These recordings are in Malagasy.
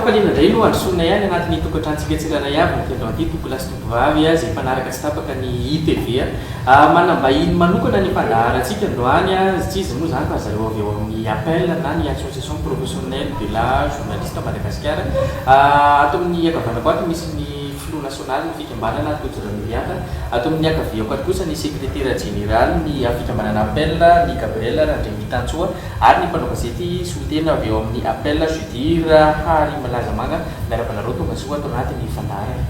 Am-pifaliana indray no handrosoanay any anatin'ny tokantranontsika tsirairay avy ny fiandohan'ity tompolahy sy tompovavy izay mpanaraka tsy tapaka ny ITV. Manam-bahiny manokana ny fandaharantsika androany, tsy iza moa izany fa zareo avy ao amin'ny APEL na ny Association Professionnelle de la Journaliste Madagascar. Ato amin'ny ankavanako ato misy ny filoha nasionalin'ny fikambanana Tojo Ramiriata. Ato amin'ny ankaviako ato kosa ny sekretera jeneralin'ny fikambanana APEL, ny Gabriel Randriamitansoa. Ary ny mpanao gazety solontena avy ao amin'ny Appel Judy Raharimilazamanga. Miarahaba anareo tonga soa ato anatin'ny fandaharana.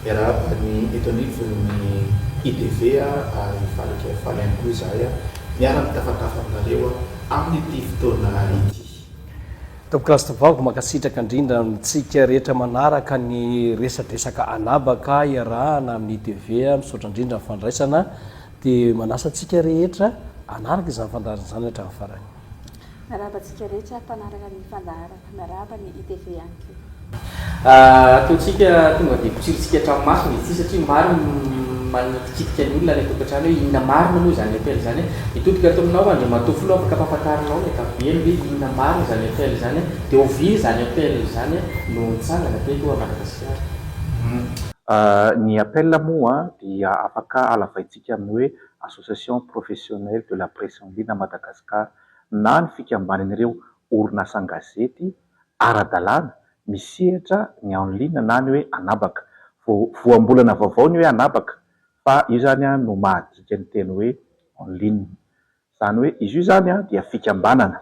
Miarahaba ny eto anivon'ny ITV ary faly dia faly ihany koa izahay miara-mitafatafa aminareo amin'ity fotoana ity. Tompokolahy sy tovovavy, mankasitraka indrindra amintsika rehetra manaraka ny resadresaka an'habaka iarahana amin'ny ITV. Misaotra indrindra ny fandraisana. Dia manasa antsika rehetra hanaraka izany fandaharana izany hatramin'ny farany. Miarahaba antsika rehetra mpanaraka ny fandaharana. Miarahaba ny ITV ihany koa. Ataontsika tonga dia potsirintsika hatramin'ny masony izy ity satria maro ny manitikitika ny olona any an-tokantrano hoe inona marina moa izany appel izany e? Mitodika ato aminao Andriamatoa Filoha afaka ampahafantarinao ny ankapobeny hoe inona marina izany appel izany dia oviana izany appel izany no nitsangana teto Madagasikara? Ny appel moa dia afaka halavaintsika amin'ny hoe Association Professionnelle de la Presse en Ligne à Madagascar na ny fikambanan'ireo orinasan-gazety ara-dalàna misehatra ny en ligne na ny hoe an'habaka. Vao voambolana vaovao ny hoe an'habaka fa io izany no mahadika ny teny hoe en ligne. Izany hoe izy io izany dia fikambanana.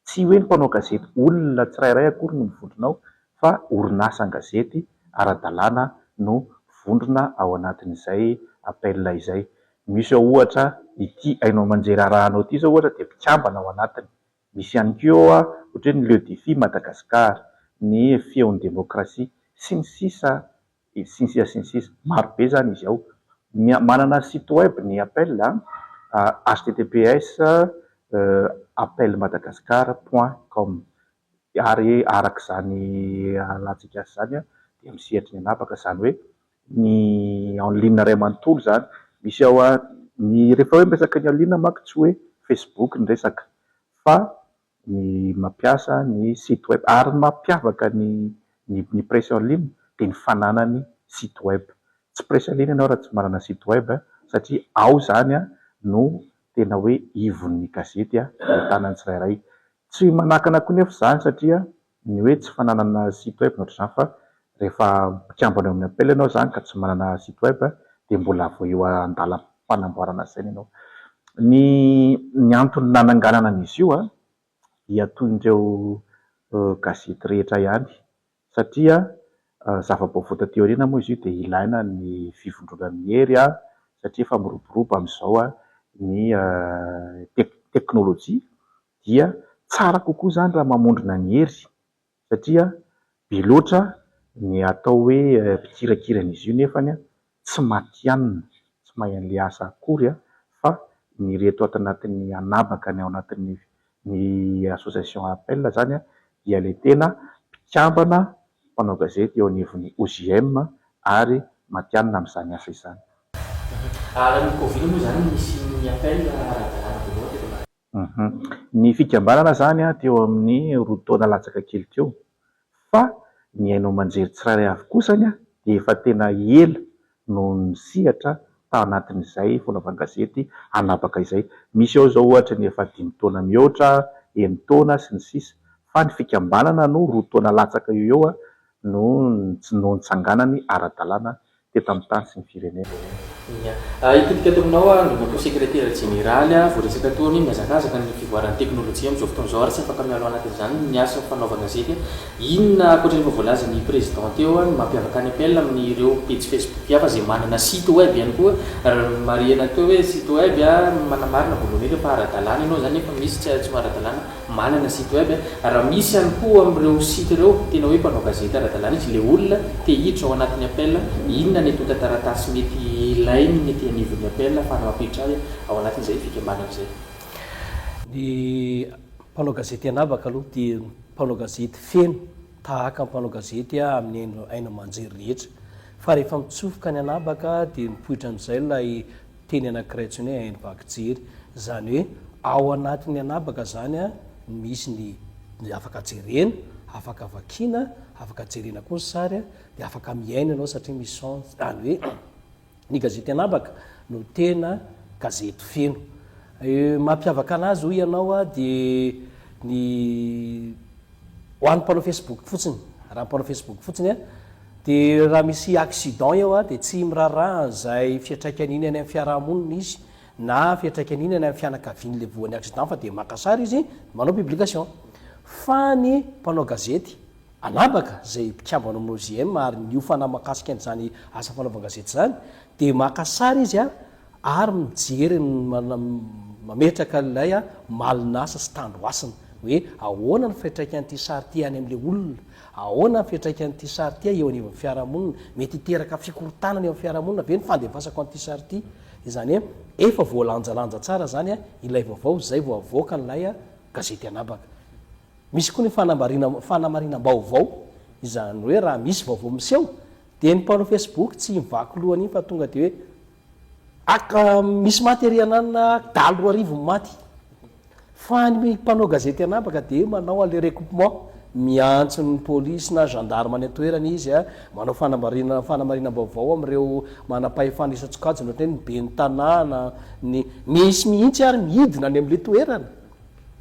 Tsy hoe ny mpanao gazety olona tsirairay akory no mivondrona ao fa orinasa an-gazety ara-dalàna no vondrona ao anatin'izay appel izay. Misy ao ohatra ity haino aman-jery arahanao ity izao ohatra dia mpikambana ao anatiny. Misy ihany koa ohatra hoe ny Le Défi Madagascar, ny Feon'ny Demokrasia, sy ny sisa sy ny sisa sy ny sisa. Maro be izany izy ao. Manana site web ny appel a, https appelmadagascar point com. Ary araka izany ahalantsika azy izany dia misehatry ny an'habaka, izany hoe ny en ligne iray manontolo izany. Misy ao ny rehefa hoe miresaka ny en ligne manko tsy hoe facebook ny resaka fa ny mampiasa ny site web ary ny mampiavaka ny ny presse en ligne dia ny fananany site web. Tsy presse en ligne ianao raha tsy manana site web satria ao izany no tena hoe ivon'ny gazety ahitana ny tsirairay. Tsy manakana koa nefa izany satria ny hoe tsy fananana site web na ohatr'izany fa rehefa mpikambana eo amin'ny appel ianao izany ka tsy manana site web dia mbola vao eo an-dalam-panamboarana saina ianao. Ny ny antony nananganana an'izy io dia toy ireo gazety rehetra ihany satria zava-baovao taty aoriana moa izy io dia ilaina ny fivondronan'ny hery satria efa miroborobo amin'izao ny teknolojia dia tsara kokoa izany raha mamondrona ny hery satria be loatra ny atao hoe mpikirakira an'izy io nefany tsy matihanina, tsy mahay an'ilay asa akory fa ny ireto ato anatin'ny an'habaka ny ao anatin'ny ny association appel izany dia ilay tena mpikambana mpanao gazety eo anivon'ny OJM ary matihanina amin'izany asa izany. Ary ny Covid moa izany nisian'ny appel ara-dalàna voalohany teto Madagasikara. Ny fikambanana izany teo amin'ny roa taona latsaka kely teo fa ny haino aman-jery tsirairay avy kosany dia efa tena ela no nisehatra tao anatin'izay fanaovan-gazety an'habaka izay. Misy ao izao ohatra ny efa dimy taona mihoatra, enin-taona sy ny sisa fa ny fikambanana no roa taona latsaka eo eo no no nitsanganany ara-dalàna teto amin'ny tany sy ny firenena. Ia. Hitodika ato aminao aho Andriamatoa Sekretera Jeneraly a, voaresaka toa ny hoe mihazakazaka ny fivoaran'ny teknolojia amin'izao fotoana izao ary tsy afaka miala ao anatin'izany ny asa fanaovana gazety. Inona ankoatra ny efa voalazan'ny Président teo no mampiavaka ny Appel amin'ireo pejy Facebook hafa izay manana site web ihany koa? Raha marihina teo hoe site web manamarina voalohany indrindra fa ara-dalàna ianao izany nefa misy tsy ara-dalàna Manana site web, raha misy ihany koa amin'ireo site ireo tena hoe mpanao gazety ara-dalàna izy, ilay olona te hiditra ao anatin'ny appel, inona ny antontan-taratasy mety ilainy ny ety anivon'ny appel ahafahana mampiditra azy ao anatin'izay fikambanana izay? Ny mpanao gazety an'habaka aloha dia mpanao gazety feno tahaka ny mpanao gazety amin'ny haino aman-jery rehetra. Fa rehefa mitsofoka ny an'habaka dia mipoitra amin'izay ilay teny anankiray antsoina hoe haino vaky jery. Izany hoe ao anatin'ny an'habaka izany misy ny afaka jerena, afaka vakiana, afaka jerena koa ny sary dia afaka mihaino ianao satria misy son, izany hoe ny gazety an'habaka no tena gazety feno. Mampiavaka anazy hoy ianao dia ny ho an'ny mpanao facebook fotsiny, raha mpanao facebook fotsiny dia raha misy accident eo dia tsy miraharaha an'izay fiantraikany iny any amin'ny fiarahamonina izy na fiantraikany iny any amin'ny fianakavian'ilay voan'ny accident fa dia maka sary izy manao publication. Fa ny mpanao gazety an'habaka izay mpikambana ao amin'ny OJM ary niofana mahakasika an'izany asa fanaovan-gazety izany dia maka sary izy ary mijery mametraka ilay malin'asa sy tandro hasina hoe ahoana ny fiantraikan'ity sary ity any amin'ilay olona, ahoana ny fiantraikan'ity sary ity eo anivon'ny fiarahamonina, mety hiteraka fikorontanana eo amin'ny fiarahamonina ve ny fandefasako an'ity sary ity, izany hoe efa voalanjalanja tsara izany ilay vaovao izay vao avoakan'ilay gazety an'habaka. Misy koa ny fanamarinam-baovao, izany hoe raha misy vaovao miseho dia ny mpanao facebook tsy mivaky loha an'iny fa tonga dia hoe Aka misy maty ery ananona dalo 2000 ny maty. Fa ny mpanao gazety an'habaka dia manao an'ilay recoupement, miantso ny polisy na gendarme any an-toerana izy, manao fanambarina fanamarinam-baovao amin'ireo manam-pahefana isan-tsokajiny ohatra hoe ny ben'ny tanàna, ny misy mihitsy ary midina any amin'ilay toerana.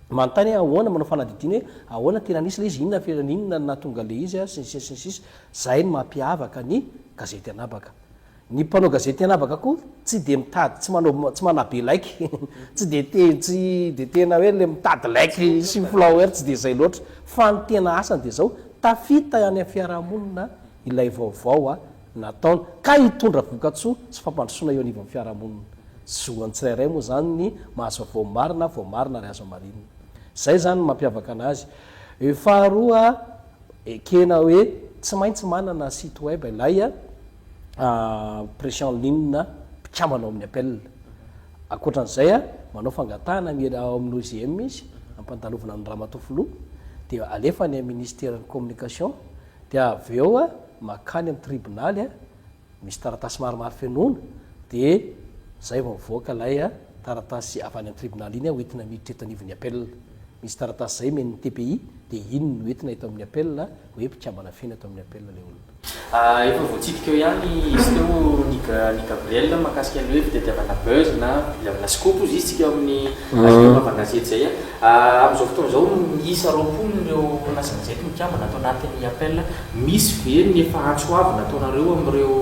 Manontany hoe ahoana, manao fanadihadiana hoe ahoana tena nisy ilay izy, inona ny inona no nahatonga ilay izy sy ny sisa sy ny sisa. Izay no mampiavaka ny gazety an'habaka. Ny mpanao gazety an'habaka koa tsy dia mitady, tsy manao, tsy manabe like, tsy dia te, tsy dia tena hoe le mitady like sy follower, tsy dia izay loatra. Fa ny tena asany dia izao, tafita any amin'ny fiarahamonina ilay vaovao nataony, ka hitondra vokatsoa sy fampandrosoana eo anivon'ny fiarahamonina. Zon'ny tsirairay moa izany ny mahazo vaovao marina, voamarina ary azo hamarinina. Izay izany no mampiavaka anazy. Faharoa, ekena hoe tsy maintsy manana site web ilay pression en ligne mpikambana ao amin'ny appel. Ankoatran'izay, manao fangatahana ny ao amin'ny OJM izy, ampandalovina an'i Ramatoa Filoha, dia alefa any amin'ny Ministeran'ny Communication, dia avy eo mankany amin'ny tribonaly, misy taratasy maromaro fenoina, dia izay vao mivoaka ilay taratasy avy any amin'ny tribonaly iny hoentina miditra eto anivon'ny appel. Misy taratasy izay omen'ny TPI, dia iny no entina eto amin'ny appel, hoe mpikambana feno eto amin'ny appel ilay olona. Efa voatsidika eo ihany izy teo ny ny Gabriel mahakasika ny hoe fitadiavana buzz na fitadiavana scoop hozy izy tsika ao amin'ny fanaovan-gazety izay a. Amin'izao fotoana izao miisa 20 ireo orinasa gazety mikambana ato anatin'ny appel. Misy ve ny efa antso avo nataonareo amin'ireo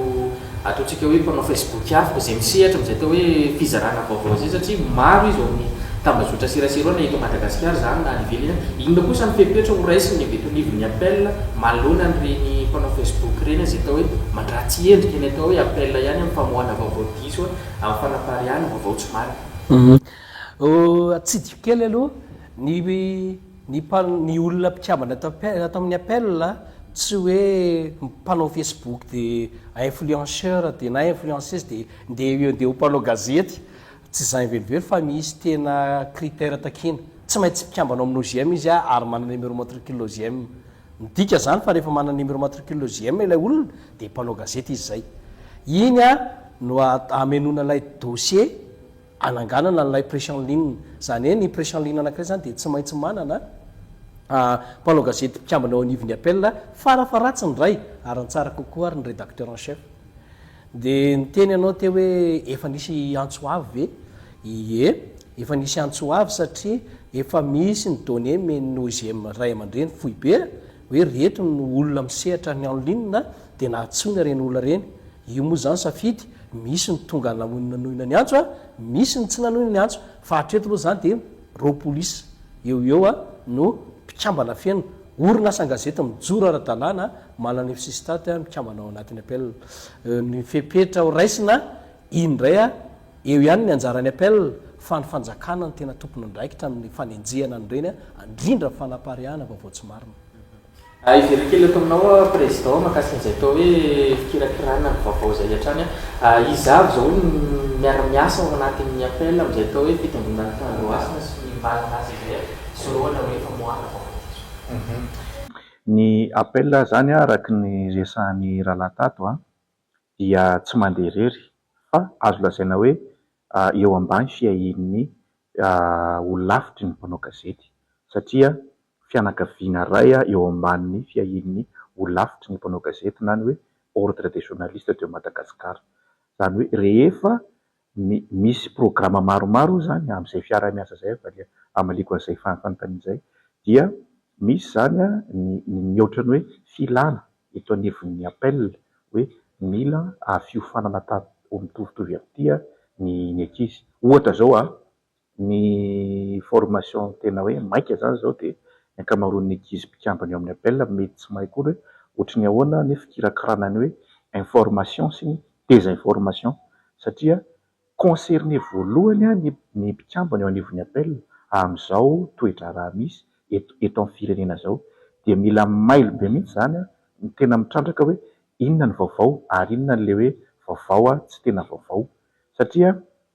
ataontsika hoe mpanao Facebook hafa izay misehatra amin'izay atao hoe fizarana vaovao izay satria maro izy ao amin'ny tambajotra serasera ao na eto Madagasikara izany na any ivelany any. Inona kosa ny fepetra ho raisin'ny avy eto anivon'ny appel manoloana an'ireny mpanao Facebook ireny izay atao hoe mandratsy endrika ny atao hoe appel ihany amin'ny famoahana vaovao diso amin'ny fanapariahana vaovao tsy marina. Atsidiko kely aloha ny Ny ny olona mpikambana ato ato amin'ny appel tsy hoe mpanao facebook de influenceur de na influenceuse de ndeha ndeha ho mpanao gazety, tsy izany velively fa misy tena critère takiana. Tsy maintsy mpikambana ao amin'ny OJM izy ary manana numéro matricule OJM. Midika izany fa rehefa manana numéro matricule OJM ilay olona dia mpanao gazety izy izay. Iny no amenoana ilay dossier. Ananganana an'ilay presse en ligne. Izany hoe ny presse en ligne anankiray izany dia tsy maintsy manana mpanao gazety mpikambana eo anivon'ny appel, farafaharatsiny iray, ary ny tsara kokoa ary ny rédacteur en chef. Dia niteny ianao teo hoe efa nisy antso avo ve? Ie, efa nisy antso avo satria efa misy ny données omen'ny OJM ray aman-dreny foibe hoe ireto no olona misehatra ny en ligne dia nantsoina ireny olona ireny. Io moa izany safidy, misy ny tonga nanohina ny antso, misy ny tsy nanohina ny antso, fa hatreto aloha izany dia 20 isa eo ho eo no mpikambana feno, orinasan-gazety mijoro ara-dalàna, manana FCStat mikambana ao anatin'ny appel. Ny fepetra ho raisina, iny indray eo ihany ny anjaran'ny appel, fa ny fanjakana no tena tompon'andraikitra amin'ny fanenjehana an'ireny, indrindra ny fanapariahana vaovao tsy marina. Hiverina kely eto aminao aho Président mahakasika an'izay atao hoe fikirakirana ny vaovao izay hatrany. Iza avy izao no miara-miasa ao anatin'ny appel amin'izay atao hoe fitomboana ny tandrohasina sy ny malin'asa izay sorohana hoe famoahana vaovao diso? Ny appel izany araka ny resahan'i Rahalahy tato dia tsy mandeha irery fa azo lazaina hoe eo ambany fiahian'ny holafitry ny mpanao gazety satria. fianakaviana iray eo ambanin'ny fiahian'ny holafitry ny mpanao gazety na ny hoe Ordre des journalistes de Madagascar. Izany hoe rehefa misy programa maromaro izany amin'izay fiaraha-miasa izay, hamaliako an'izay fanontaniana izay, dia misy izany ny ny ohatran'ny hoe filana eto anivon'ny appel hoe mila fiofanana mitovitovy amin'ity ny ny ankizy. Ohatra izao an, ny formation tena hoe maika izany izao dia ny ankamaroan'ny ankizy mpikambana eo amin'ny appel mety tsy mahay akory hoe ohatry ny ahoana ny fikirakirana ny hoe information sy ny désinformation satria concerné voalohany ny ny mpikambana eo anivon'ny appel amin'izao toe-draharaha misy eto eto amin'ny firenena izao dia mila mailo be mihitsy izany ny tena mitrandraka hoe inona ny vaovao ary inona ilay hoe vaovao tsy tena vaovao satria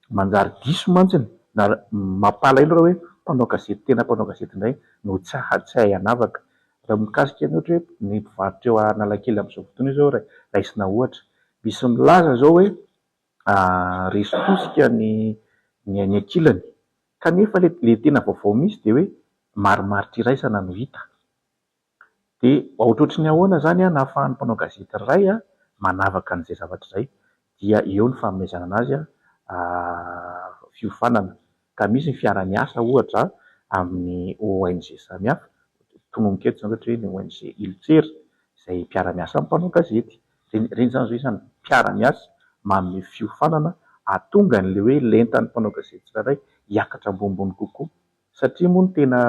manjary diso mantsiny na mampalahelo raha hoe mpanao gazety tena mpanao gazety indray no tsy tsy hay hanavaka. Raha mikasika ny ohatra hoe ny mpivarotra eo Analakely amin'izao fotoana izao raisina ohatra, misy milaza izao hoe resy tosika ny ny ny ankilany kanefa le le tena vaovao misy dia hoe marimaritra iraisana no hita. Dia ohatrohatry ny ahoana izany no ahafahan'ny mpanao gazety iray manavaka an'izay zavatra izay? Dia eo ny fanomezana anazy fiofanana. Ka misy ny fiara-miasa ohatra amin'ny ONG samihafa, tononiko eto izany ohatra hoe ny ONG Ilotsery izay mpiara-miasa amin'ny mpanao gazety. Ireny ireny izany izao isan'ny mpiara-miasa manome fiofanana hahatonga an'ilay hoe lentan'ny mpanao gazety tsirairay hiakatra ambonimbony kokoa. Satria moa ny tena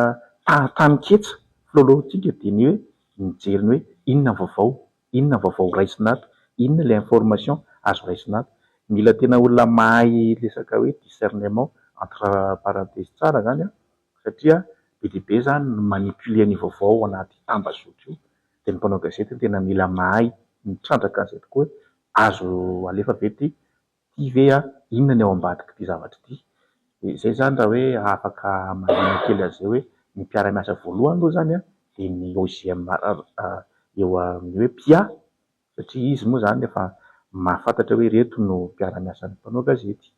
taninketsa filalaontsika dia ny hoe mijery ny hoe inona ny vaovao, inona ny vaovao raisina ato, inona ilay information azo raisina ato. Mila tena olona mahay resaka hoe discernement entre parenthèses tsara izany an, satria be dia be izany ny manipuler an'io vaovao ao anaty tambazotra io, dia ny mpanao gazety no tena mila mahay mitrandraka an'izay tokoa hoe azo alefa ve ity Ity ve a? Inona ny ao ambadik'ity zavatra ity? Dia izay izany raha hoe afaka hamaliana kely an'izay hoe ny mpiara-miasa voalohany aloha izany an, dia ny OJM eo amin'ny hoe PIA, satria izy moa izany efa mahafantatra hoe ireto no mpiara-miasan'ny mpanao gazety.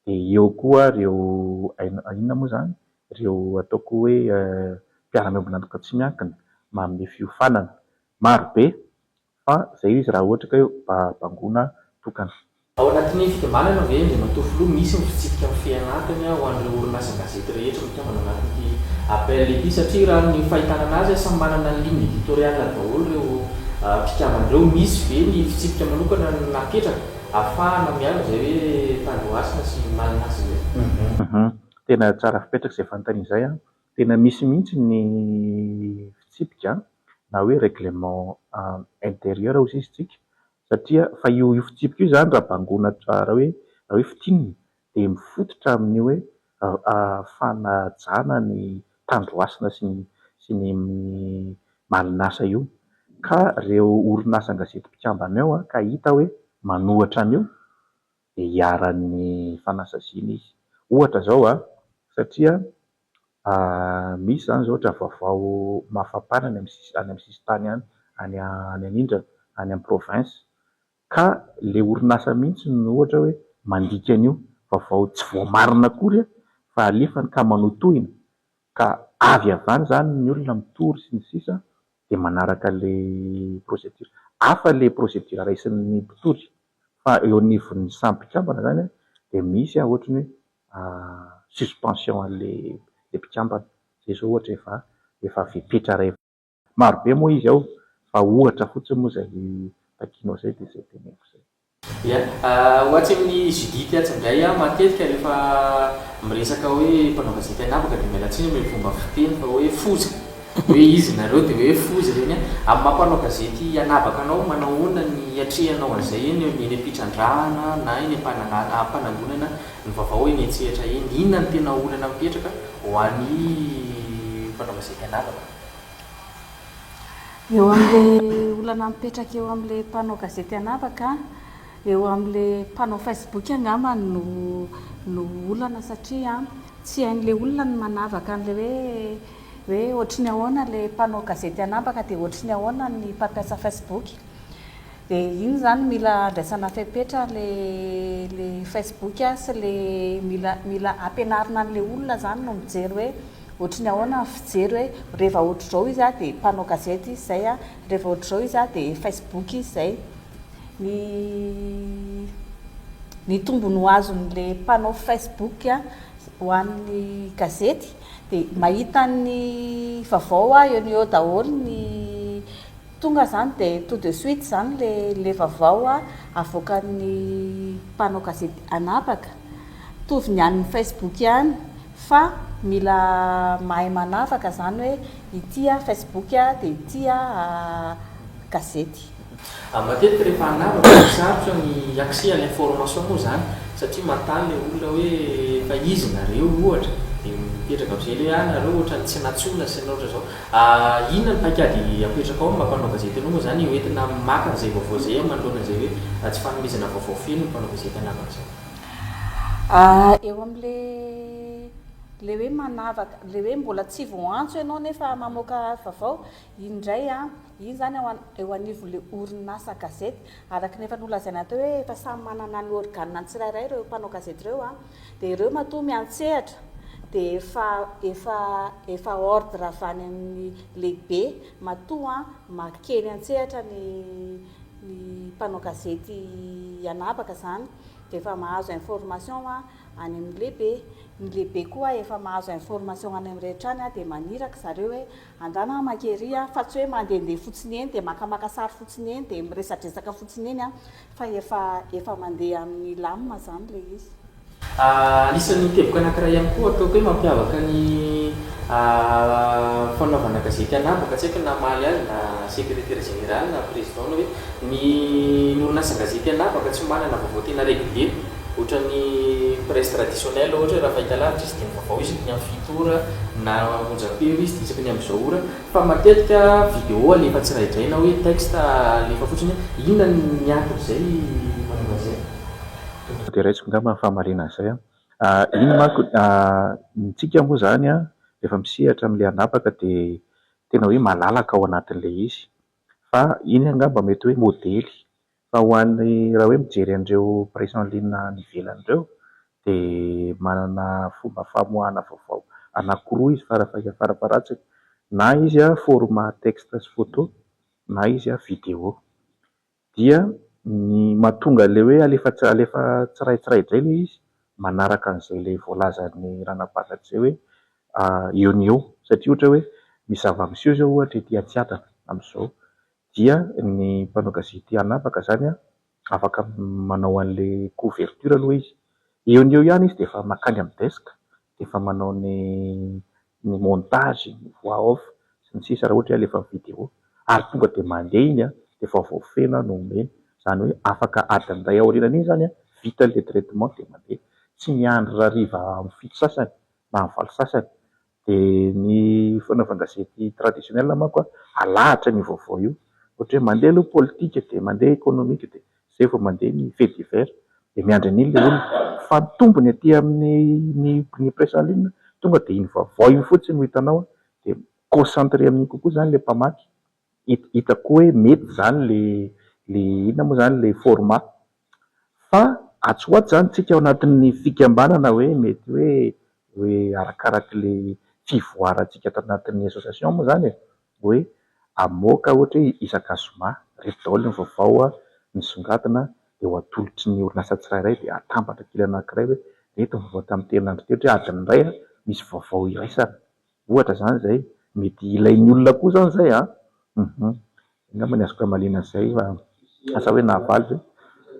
Dia eo koa ireo inona moa izany? Ireo ataoko hoe mpiara-miombon'antoka tsy miankina, manome fiofanana. Maro be Fa zay izy raha ohatra ka hoe bangoina tokana. Ao anatin'ny fikambanana ve Andriamatoa Filoha misy ny fitsipika mifehy anatiny ho an'ireo orinasan-gazety rehetra mikambana anatin'ity appel ity satria raha ny fahitana anazy samy manana ny ligne éditoriale daholo ireo mpikambana ireo, misy ve ny fitsipika manokana napetraka ahafahana miaro izay hoe tandrohasina sy malin'asa izay? Tena tsara fipetraka izay fanontaniana izay an! Tena misy mihitsy ny fitsipika na hoe règlement intérieur hozy izy tsika satria fa io io fitsipika io izany raha bangoina raha hoe raha hoe fintinina dia mifototra amin'ny hoe fanajana ny tandrohasina sy ny sy ny malin'asa io ka ireo orinasan-gazety mpikambana ao ka hita hoe manohatra an'io dia iharan'ny fanasaziana izy. Ohatra izao an, satria misy izany izao ohatra vaovao mafampana any amin'ny sisi- any amin'ny sisintany any, any any anindrana, any amin'ny province, ka ilay orinasa mihitsy no ohatra hoe mandika an'io, vaovao tsy voamarina akory fa alefany ka manotohina, ka avy avy any izany ny olona mitory sy ny sisa dia manaraka ilay procédure. Hafa ilay procédure raisin'ny mpitory fa eo anivon'ny samy mpikambana izany dia misy ohatry ny hoe suspension an'ilay mpikambana. Izay izao ohatra efa efa fepetra iray. Maro be moa izy ao fa ohatra fotsiny moa izay takianao izay dia izay teneniko izay. Ia. Ho atsy amin'ny Judith atsy indray aho, matetika rehefa miresaka hoe mpanao gazety an'habaka dia miala tsiny amin'ny fomba fiteny fa hoe foza, hoe izy nareo dia hoe foza ireny an. Amin'ny maha mpanao gazety an'habaka anao, manao ahoana ny hiatrehanao an'izay eny eny am-pitrandrahana na eny am-panangonana ny vaovao eny an-tsehatra eny? Inona no tena olana mipetraka ho an'ny mpanao gazety an'habaka? Eo amin'ilay olana mipetraka eo amin'ilay mpanao gazety an'habaka, eo amin'ilay mpanao Facebook angamba no no olana satria tsy hain'ilay olona ny manavaka an'ilay hoe hoe ohatry ny ahoana ilay mpanao gazety an'habaka dia ohatry ny ahoana ny mpampiasa Facebook. Dia iny izany mila andraisana fepetra ilay ilay Facebook sy ilay mila mila ampianarina an'ilay olona izany no mijery hoe. ohatry ny ahoana ny fijery hoe rehefa ohatr'izao izy a dia mpanao gazety izy izay a, rehefa ohatr'izao izy a dia Facebook izy izay. Ny ny tombony ho azon'ilay mpanao Facebook ho an'ny gazety dia mahita ny vaovao eo no eo daholo ny Tonga zany dia tout de suite zany le le vaovao avoakan'ny mpanao gazety an'habaka. Mitovy ny an'ny Facebook ihany fa mila mahay manavaka zany hoe ity Facebook dia ity gazety. Matetika rehefa hanavaka dia sarotra ny accès à l'information moa zany satria manontany le olona hoe fa izy nareo ohatra dia mipetraka amizay le hoe ah nareo ohatran'ny tsy nantsoina sy ny ohatran'izao. Inona ny paikady apetrakao amin'ny maha mpanao gazety anao moa izany hoentina maka an'izay vaovao izay manoloana an'izay hoe tsy fanomezana vaovao feno ny mpanao gazety anavaka izay? Eo amin'ilay ilay hoe manavaka, ilay hoe mbola tsy voaantso ianao nefa mamoaka vaovao, iny indray an, iny izany ao eo anivon'ilay orinasa gazety, araka ny efa nolazaina teo hoe efa samy manana ny organe-ny tsirairay ireo mpanao gazety ireo an, Dia ireo matoa miantsehatra dia efa efa efa ordre avy any amin'ny lehibe matoa makeny antsehatra ny ny mpanao gazety anabaka izany dia efa mahazo information any amin'ny lehibe, ny lehibe koa efa mahazo information any amin'ny rehetra any dia maniraka zareo hoe andana mankery fa tsy hoe mandehandeha fotsiny eny dia makamaka sary fotsiny eny dia miresadresaka fotsiny eny fa efa efa mandeha amin'ny lamina izany ilay izy. Anisan'ny teboka anankiray ihany koa ataoko hoe mampiavaka ny fanaovana gazety an'habaka, tsy haiko na hamaly azy na sekretera jeneraly na président na hoe ny ny orinasan-gazety an'habaka tsy manana vaovao tena régulier ohatran'ny presse traditionnelle ohatra hoe raha fahitalavitra izy dia ny vaovao isaky ny amin'ny fito ora na onjam-peo izy dia isaky ny amin'izao ora Fa matetika video alefa tsiraidray na hoe texte alefa fotsiny hoe inona ny anton'izay manao an'izay? Tonga dia raisiko angamba ny fahamarinana izay an. Iny manko, ny antsika moa izany an, rehefa misehatra amin'ilay anabaka dia tena hoe malalaka ao anatin'ilay izy. Fa iny angamba mety hoe modely Fa ho an'ny raha hoe mijery an'ireo presse en ligne any ivelany ireo dia manana fomba famoahana vaovao anankiroa izy farafaha-farafaha-ratsiny, na izy format texte sy photo na izy vidéo. Dia ny mahatonga ilay hoe alefa alefa tsiraitsiraidray ilay izy manaraka an'izay ilay voalazan'ny ranabavy izay hoe eo no eo satria ohatra hoe misy zava-miseho izao ohatra ety Antsiadana amin'izao dia ny mpanao gazety hanapaka izany afaka manao an'ilay couverture aloha izy, eo no eo ihany izy dia efa mankany amin'ny desk dia efa manao ny ny montage, ny voix off sy ny sisa raha ohatra hoe alefa vidéo ary tonga dia mandeha iny dia vaovao feno no omeny, izany hoe afaka adiny iray aorianan'iny izany vita ilay traitement dia mandeha, tsy miandry hariva amin'ny fito sasany na amin'ny valo sasany Dia ny fanaovan-gazety traditionnel manko alahatra an'io vaovao io. Ohatra hoe mandeha aloha politika dia mandeha ekonomika dia izay vao mandeha ny fait divers. Dia miandry an'iny ilay olona. Fa ny tombony aty amin'ny ny ny presse en ligne tonga dia iny vaovao iny fotsiny no hitanao dia mi-concentrer amin'iny kokoa izany ilay mpamaky. Hitako hoe mety izany ilay ilay inona moa izany ilay format. Fa atsy ho atsy izany tsika ao anatin'ny fikambanana hoe mety hoe hoe arakarak'ilay fivoarantsika ato anatin'ny association moa izany e, hoe hamoaka ohatra hoe isaka zoma ireto daholo ny vaovao nisongadina dia ho atolotry ny orinasa tsirairay dia atambatra kely anankiray hoe ireto ny vaovao tamin'ity herinandro ity ohatra hoe adiny iray misy vaovao iraisana Ohatra izany izay, mety ilain'ny olona koa izany izay an! Hum. Angamba ny azoko hamaliana an'izay fa asa hoe nahavaly ve?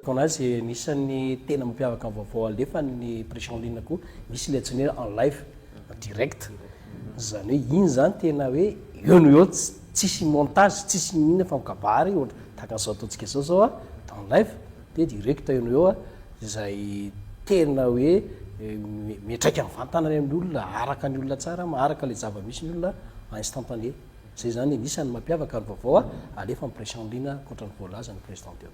Anazy anisan'ny tena mampiavaka ny vaovao alefa ny presse en ligne koa misy ilay antsoina hoe en live, en direct, izany hoe iny izany tena hoe eo no eo tsisy montage, tsisy n'inona fa mikabary ohatra tahaka an'izao ataontsika izao zao an, en live dia direct eo no eo an, izay tena hoe miantraika mivantana any amin'ny olona, araka ny olona tsara, maharaka ilay zava-misy ny olona instantané. Izay izany anisan'ny mampiavaka ny vaovao alefa amin'ny presse en ligne ankoatra ny voalazan'ny président teo.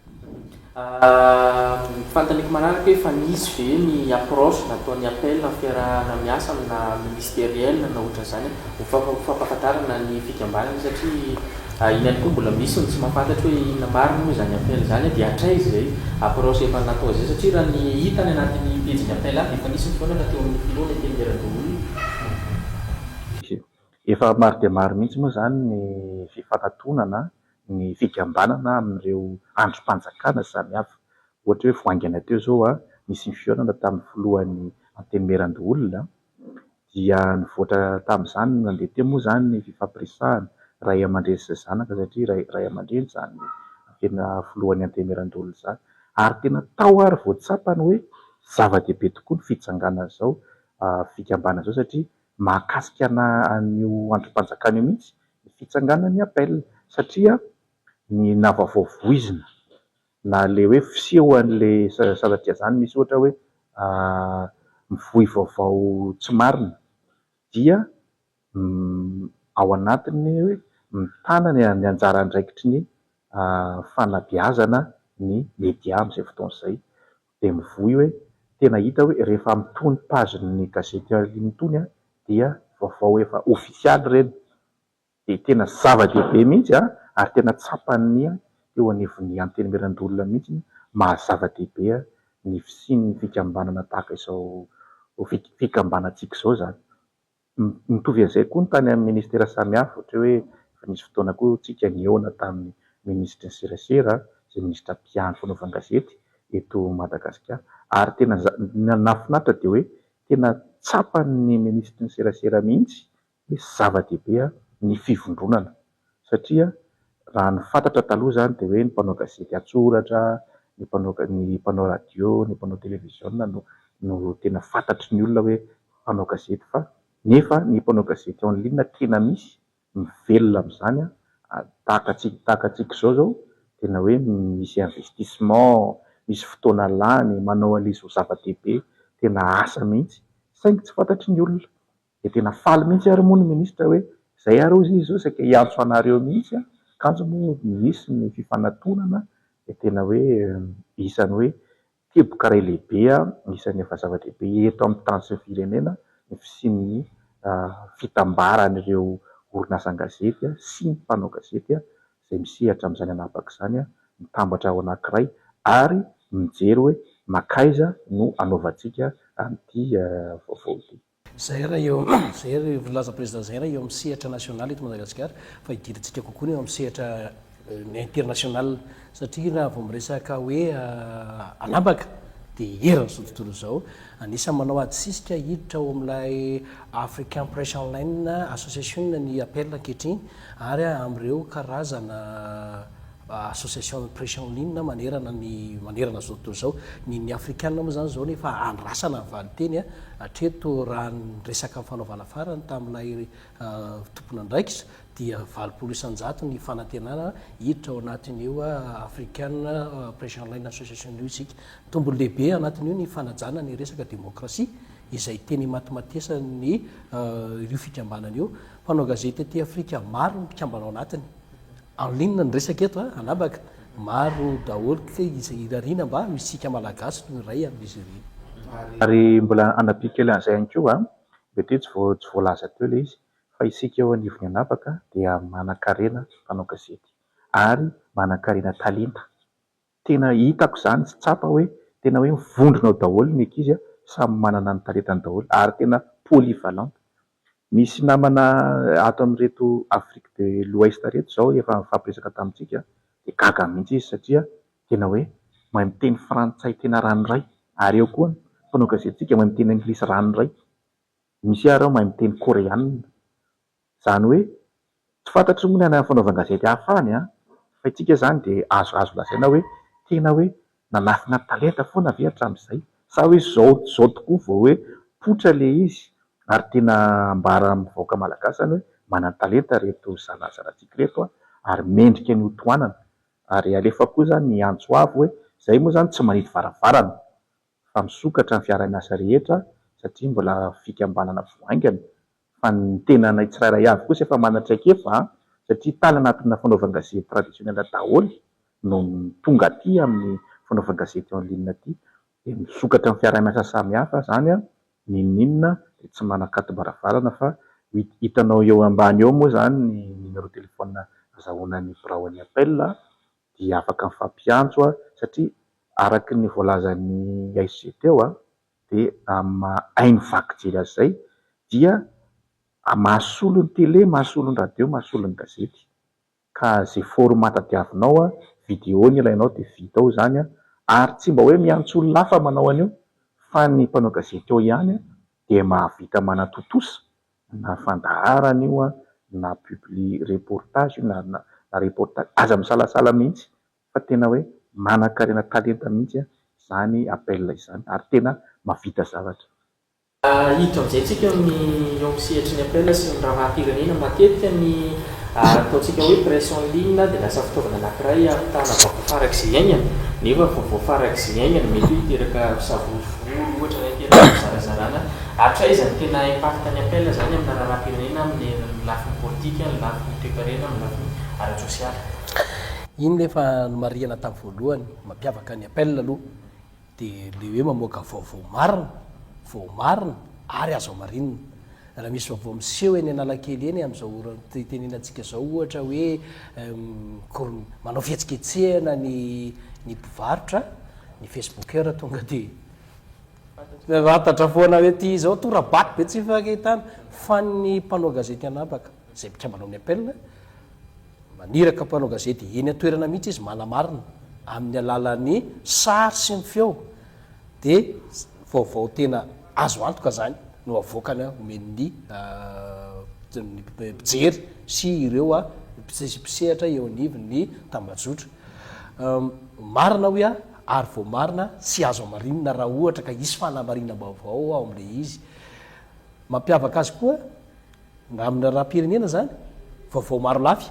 Ny fanontaniako manaraka hoe efa nisy ve ny approche nataon'ny appel amin'ny fiarahana miasa amina ministeriel na ohatran'izany ho fampahafantarana ny fikambanana satria Iny ihany koa mbola misy ny tsy mahafantatra hoe inona marina moa izany appel izany dia hatraiza izay approche efa natao izay satria raha ny hita any anatin'ny pejin'ny appel any dia efa nisy ny fihaonana teo amin'ny filoha ny antenimierandoholona. Efa maro dia maro mihitsy moa izany ny fifanatonana, ny fikambanana amin'ireo andrim-panjakana samihafa. Ohatra hoe vao haingana teo izao nisy ny fihaonana tamin'ny filohan'ny Antenimierandoholona dia nivoatra tamin'izany, nandeha teo moa izany ny fifampiresahana ray aman-dreny sy zanaka satria ray ray aman-dreny izany tena filohan'ny Antenimierandoholona izany. Ary tena tao ary vao tsapany hoe zava-dehibe tokoa ny fitsanganan'izao fikambanana izao satria mahakasika an'io andrim-panjakana io mihitsy ny fitsanganan'ny appel satria ny na vaovao voizina na ilay hoe fisehoan'ilay sanatria izany misy ohatra hoe mivoy vaovao tsy marina dia ao anatin'ny hoe mitana ny anjara andraikitry ny fanabeazana ny media amin'izay fotoana izay. Dia mivoy hoe tena hita hoe rehefa amin'itony page-n'ny gazety en ligne itony dia vaovao efa ofisialy ireny. Dia tena zava-dehibe mihitsy ary tena tsapan'ny teo anivon'ny Antenimierandoholona mihitsy ny maha zava-dehibe ny fisian'ny fikambanana tahaka izao fikambanantsika izao izany. Mitovy an'izay koa ny tany amin'ny ministera samihafa, ohatra hoe efa nisy fotoana koa tsika nihaona tamin'ny minisitry ny serasera, izay minisitra mpiahy ny fanaovan-gazety eto Madagasikara ary tena nahafinaritra dia hoe tena tsapan'ny minisitry ny serasera mihitsy hoe zava-dehibe ny fivondronana satria raha ny fantatra taloha izany dia hoe ny mpanao gazety an-tsoratra, ny mpanao ny mpanao radio, ny mpanao televiziona no no tena fantatry ny olona hoe mpanao gazety fa nefa ny mpanao gazety en ligne tena misy mivelona amin'izany tahaka antsika tahaka antsika izao izao tena hoe misy investissement, misy fotoana lany, manao an'ilay izy ho zava-dehibe, tena asa mihitsy saingy tsy fantatry ny olona. Dia tena faly mihitsy ary moa ny minisitra hoe izay ary hozy izy izao saika hiantso anareo mihitsy an, kanjo moa nisy ny fifanatonana dia tena hoe isan'ny hoe teboka iray lehibe isan'ny efa zava-dehibe eto amin'ny tany sy ny firenena ny fisian'ny fitambaran'ireo orinasan-gazety sy ny mpanao gazety izay misehatra amin'izany an'habaka izany mitambatra ao anankiray ary mijery hoe mankaiza no hanaovantsika an'ity vaovao ity. Zay raha eo zay ry voalaza président zay raha eo amin'ny sehatra nasionaly eto Madagasikara fa hidirantsika kokoa ny eo amin'ny sehatra international satria raha vao miresaka hoe an'habaka dia eran'izao tontolo izao. Anisan'ny manao ady sisika hiditra ao amin'ilay African Press Online Association ny appel ankehitriny ary amin'ireo karazana Association presse en ligne manerana ny manerana izao tontolo izao. Ny ny afrikana moa izany izao nefa andrasana ny valinteny hatreto raha ny resaka nifanaovana farany tamin'ilay tompon'andraikitra dia 80% ny fanantenana hiditra ao anatin'io African presse en ligne association io isika. Tombony lehibe anatin'io ny fanajana ny resaka demokrasia izay teny imatimatesan'ny io fikambanana io. Mpanao gazety aty Afrika maro ny mpikambana ao anatiny. En ligne ny resaka eto a, anabaka. Maro daholo kay izay irariana mba ho isika Malagasy no iray amin'izy ireny. Ary mbola hanampiako kely an'izay ihany koa, mety hoe tsy voa tsy voalaza teo ilay izy, fa isika eo anivon'ny anabaka dia manankarena mpanao gazety ary manankarena talenta. Tena hitako izany sy tsapa hoe tena hoe mivondrona ao daholo ny ankizy samy manana ny talentany daholo ary tena polyvalente. Misy namana ato amin'ireto Afrique de l'Ouest ireto izao efa nifampiresaka tamintsika dia gaga mihitsy izy satria tena hoe mahay miteny frantsay tena ranoray ary eo koa ny mpanao gazetintsika mahay miteny anglisy ranoray, misy ary ao mahay miteny koreana. Izany hoe tsy fantatro moa ny any amin'ny fanaovan-gazety hafa any an, fa isika izany dia azo azo lazaina hoe tena hoe nanafina talenta foana ve hatramin'izay sa hoe izao izao tokoa vao hoe poitra ilay izy ary tena ambara amin'ny vahoaka malagasy izany hoe manan-talenta ireto zana-zanatsika ireto an, ary mendrika ny hotohanana ary alefa koa izany ny antso avo hoe izay moa izany tsy manidy varavarana fa misokatra ny fiaraha-miasa rehetra satria mbola fikambanana vao haingana fa ny tenanay tsirairay avy kosa efa manana traikefa an, satria tany anatina fanaovan-gazety traditionnel daholo no tonga aty amin'ny fanaovan-gazety en ligne aty, dia misokatra amin'ny fiaraha-miasa samihafa izany an, n'inon'inona dia tsy manan-katom-baravarana fa hitanao eo ambany eo moa izany ny numéro téléphone azahoana ny birao an'ny appel dia afaka mifampiantso satria araka ny voalazan'ny SG teo dia amin'ny maha haino vaky jery azy izay dia Mahasolo ny télé, mahasolo ny radio, mahasolo ny gazety. Ka izay format tadiavinao, vidéo no ilainao dia vita ao izany ary tsy mba hoe miantso olona hafa manao an'io fa ny mpanao gazety ao ihany dia mahavita manatontosa na fandaharana io na publi reportage io na na reportage, aza misalasala mihitsy fa tena hoe manankarena talenta mihitsy izany appel izany ary tena mahavita zavatra. Hiditra amin'izay tsika amin'ny eo amin'ny sehatry ny appel sy ny raharaham-pirenena. Matetika ny ataontsika hoe presse en ligne dia lasa fitaovana anankiray hampitana vaovao farak'izay haingana, nefa vaovao farak'izay haingana mety hoe hiteraka savorovoro ohatra na hiteraka fizarazarana. Hatraiza ny tena impact ny appel izany amina raharaham-pirenena amin'ny lafiny politika, ny lafiny toekarena, amin'ny lafiny ara-tsosialy? Iny ilay efa nomarihana tamin'ny voalohany, mampiavaka ny appel aloha Dia ilay hoe mamoaka vaovao marina, voamarina ary azo hamarinina. Raha misy vaovao miseho eny Analakely eny amin'izao ora itenenantsika izao ohatra hoe manao fihetsiketsehana ny ny mpivarotra, ny facebooker tonga dia fantatra foana hoe ity izao tora-bato be tsy ifankahitana. Fa ny mpanao gazety an'habaka izay mpikambana ao amin'ny appel, Maniraka mpanao gazety eny an-toerana mihitsy izy manamarina amin'ny alalan'ny sary sy ny feo dia vaovao tena azo antoka izany no avoakany omen'ny mpijery sy ireo mpisehatra eo anivon'ny tambajotra. Marina hoy aho ary voamarina sy azo hamarinina raha ohatra ka hisy fanamarinam-baovao ao amin'ilay izy. Mampiavaka azy koa Na amin'ny raharaham-pirenena izany, vaovao maro lafy,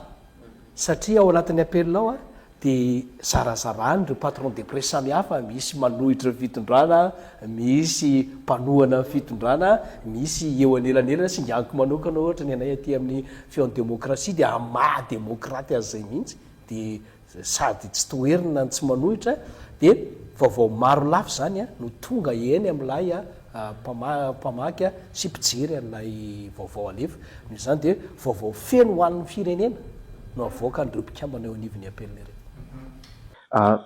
satria ao anatin'ny appel ao dia zarazarany ireo patron de presse samihafa, misy manohitra ny fitondrana, misy mpanohana ny fitondrana, misy eo anelanelana, singaniko manokana ohatra ny anay aty amin'ny Feon'ny Demokrasia dia amin'ny maha demokraty azy izay mihitsy dia sady tsy toherina no tsy manohitra dia vaovao maro lafy izany no tonga eny amin'ilay mpamaky sy mpijery an'ilay vaovao alefa. Noho izany dia vaovao feno ho an'ny firenena no avoakan'ireo mpikambana eo anivon'ny APL ireo.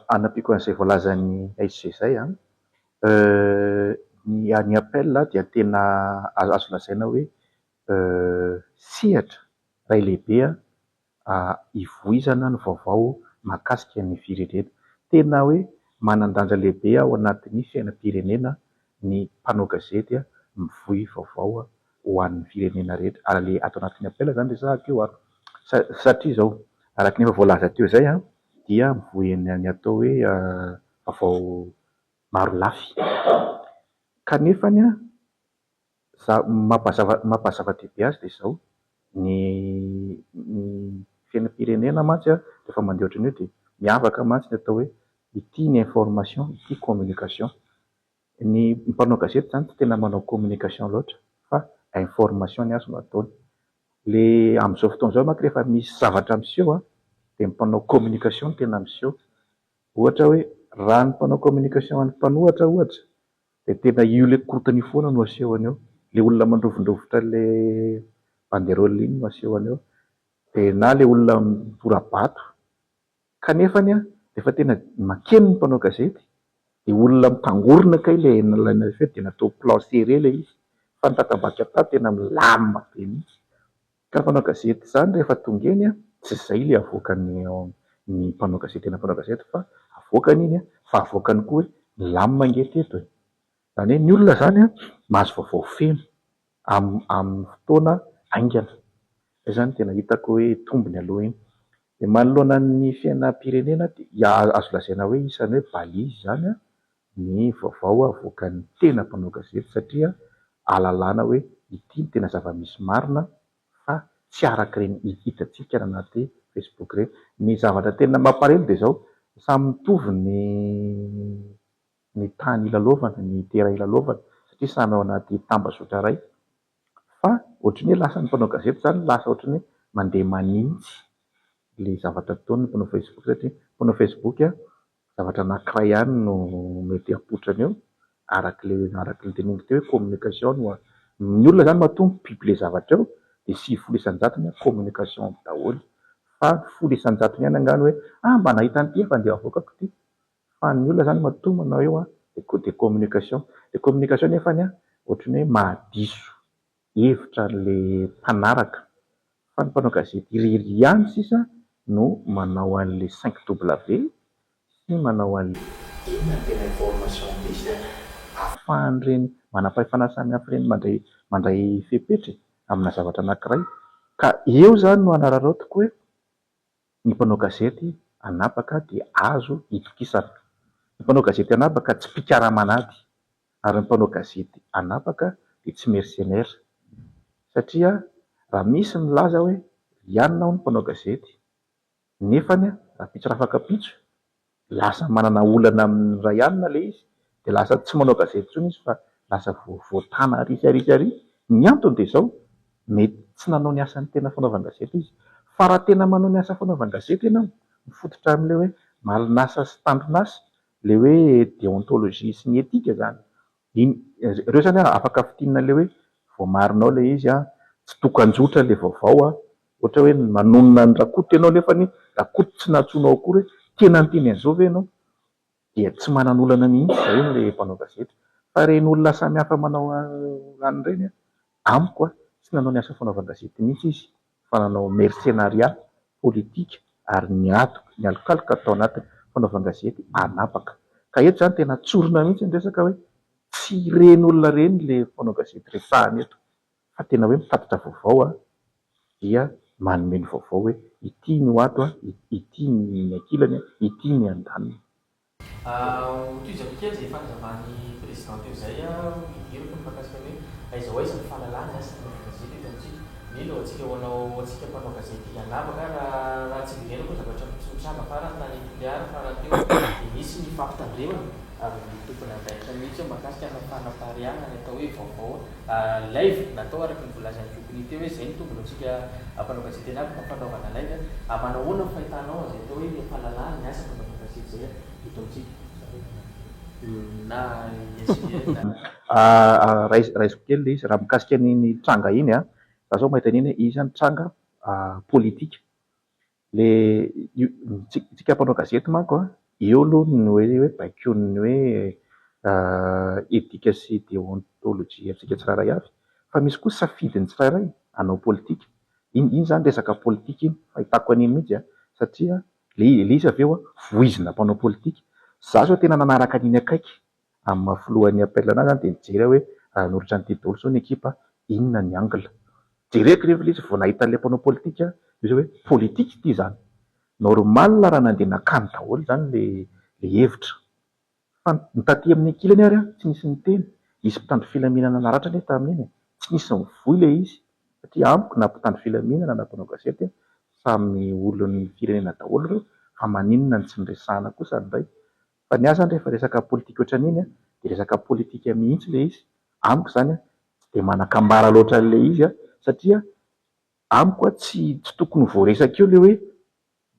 Hanampiako an'izay voalazan'i SG izay an, ny ny appel dia tena azo lazaina hoe sehatra iray lehibe hivoizana ny vaovao mahakasika ny firenena. Tena hoe manan-danja lehibe ao anatin'ny fiainam-pirenena ny mpanao gazety mivoy vaovao ho an'ny firenena rehetra. Ary ilay ato anatin'ny appel izany resahako io an! Satria izao, araka ny efa voalaza teo izay dia mivoy ny atao hoe vaovao marolafy. Kanefany Za, mampazava mampazava-dehibe azy dia izao, ny ny fiainam-pirenena mantsy an, rehefa mandeha ohatran'io dia miavaka mantsy ny atao hoe ity ny information, ity communication. Ny mpanao gazety izany tsy tena manao communication loatra fa information ny azy no ataony. Le amin'izao fotoana izao manko rehefa misy zavatra miseho an, dia ny mpanao communication no tena miseho. Ohatra hoe raha ny mpanao communication an'ny mpanohatra ohatra Dia tena io ilay korontana io foana no asehony eo. Ilay olona mandrovindrovitra ilay banderole iny no asehony eo. Dia na ilay olona mitora-bato. Kanefany an, rehefa tena mankeny ny mpanao gazety, dia olona mitangorona kay ilay nalaina feo dia natao plan serré ilay izy. Fa ny tato ambadika tato tena milamina be mihitsy. Ka mpanao gazety izany rehefa tonga eny an, tsy izay ilay avoakan'ny ny mpanao gazety tena mpanao gazety fa avoakany iny an, fa avoakany koa hoe milamina ange teto e! Izany hoe ny olona izany an, mahazo vaovao feno amin'ny fotoana haingana. Izay izany tena hitako hoe tombony aloha iny. Dia manoloana ny fiainam-pirenena dia azo lazaina hoe isan'ny hoe balise izany an, ny vaovao avoakan'ny tena mpanao gazety satria ahalalana hoe ity no tena zava-misy marina fa tsy araka ireny hitantsika any anaty Facebook ireny. Ny zavatra tena mampalahelo dia izao, samy mitovy ny ny tany ilalaovana, ny terrain ilalaovana satria samy ao anaty tambazotra iray fa ohatran'ny hoe lasa ny mpanao gazety izany lasa ohatran'ny hoe mandeha manintsy ilay zavatra ataony ny mpanao Facebook satria ny mpanao Facebook zavatra anankiray ihany no mety hapoitrany eo, araka ilay araka ny teneniko teo hoe communication no ny olona izany matoa mi-publier zavatra eo dia 90 isan-jatony communication daholo fa 10 isan-jatony ihany angaha no hoe ah mba nahita an'ity aho fa andeha avoakako ity, fa ny olona izany matoa manao eo an dia communication, ilay communication nefany an ohatran'ny hoe mahadiso. hevitra an'ilay mpanaraka fa ny mpanao gazety irery ihany sisa no manao an'ilay 5 W sy manao an'ilay. Inona no tena information misy a? Ahafahan'ireny manam-pahefana samihafa ireny mandray mandray fepetra e, amina zavatra anankiray. Ka eo izany no hanararaotiko hoe ny mpanao gazety an'habaka dia azo itokisana. Ny mpanao gazety an'habaka tsy mpikaraman'ady ary ny mpanao gazety an'habaka dia tsy mercenaire. Satria raha misy milaza hoe ry anona hono mpanao gazety nefany rahampitso rafakampitso lasa manana olana amin'ny ray alina ilay izy dia lasa tsy manao gazety intsony izy fa lasa voatana ary sy ary sy ary. Ny antony dia izao, mety tsy nanao ny asan'ny tena fanaovan-gazety izy. Fa raha tena manao ny asa fanaovan-gazety ianao, mifototra amin'ilay hoe malin'asa sy tandron'asa, ilay hoe déontologie sy ny éthique izany, iny, ireo izany afaka fintinina ilay hoe voamarinao ilay izy an, tsy tokan-jotra ilay vaovao an, ohatra hoe manonona an'i Rakoto ianao nefany Rakoto tsy nantsoinao akory hoe tena niteny an'izao ve ianao? Dia tsy manan'olana mihitsy izay ilay mpanao gazety. Fa ireny olona samihafa manao an'ireny an, amiko an, tsy nanao ny asa fanaovan-gazety mihitsy izy fa nanao mercenariat politika ary niady nialokaloka tao anatin'ny fanaovan-gazety an'habaka. Ka eto izany tena tsorina mihitsy ny resaka hoe tsy ireny olona ireny ilay mpanao gazety resahana eto fa tena hoe mitatitra vaovao an, dia manome ny vaovao hoe ity no ato an, ity ny ankilany an, ity ny andaniny. Hotohizako kely izay fanazavan'ny Président teo izay, hidirako ny mahakasika ny hoe aiza ho aiza ny fahalalahana ny asa fanaovana gazety eto amintsika. Indrindra ho antsika ho anao ho antsika mpanao gazety hanavaka raha raha tsy hiverenako ny zavatra nitranga farany tany Toliara farany teo dia nisy ny fampitandremana avy amin'ny tompon'andraikitra mihitsy mahakasika ny fanapariahana ny atao hoe vaovao live natao araka ny voalazan'i Koukny teo hoe izay no tombony ho antsika mpanao gazety hanavaka ny fanaovana live. Manahoana ny fahitanao an'izay atao hoe fahalalahana ny asa fanaovana gazety izay eto amintsika? Na SIL na. Raisiko kely ilay izy, raha mikasika an'iny tranga iny an, za zao mahita an'iny hoe iny zany tranga politika. Le io tsika mpanao gazety manko an, eo aloha ny hoe baikoin'ny hoe etika sy deontolojia antsika tsirairay avy, fa misy koa safidin'ny tsirairay hanao politika. Iny iny zany resaka politika iny, fahitako an'iny mihitsy an, satria le le izy avy eo an, voizina mpanao politika. Za zao tena nanaraka an'iny akaiky, amin'ny maha filohan'ny appel anahy zany dia nijery aho hoe hanolotra an'ity daholo zao ny ekipa, inona ny angle. Jereko nefa ilay izy vao nahita an'ilay mpanao politika dia hoe politika ity zany. Normal raha nandeha nankany daholo zany ilay ilay hevitra. Fa ny taty amin'ny ankilany ary an, tsy nisy niteny. Nisy mpitandro filaminana naratra anie tamin'iny e. Tsy nisy nivoy ilay izy. Satria amiko na mpitandro filaminana na mpanao gazety samy olon'ny firenena daholo ireo fa maninona no tsy niresahana kosa indray. Fa ny ahy zany rehefa resaka politika ohatran'iny an, dia resaka politika mihitsy ilay izy. Amiko izany an, tsy dia manan-kambara loatra an'ilay izy an, satria amiko an tsy tsy tokony ho voaresaka eo ilay hoe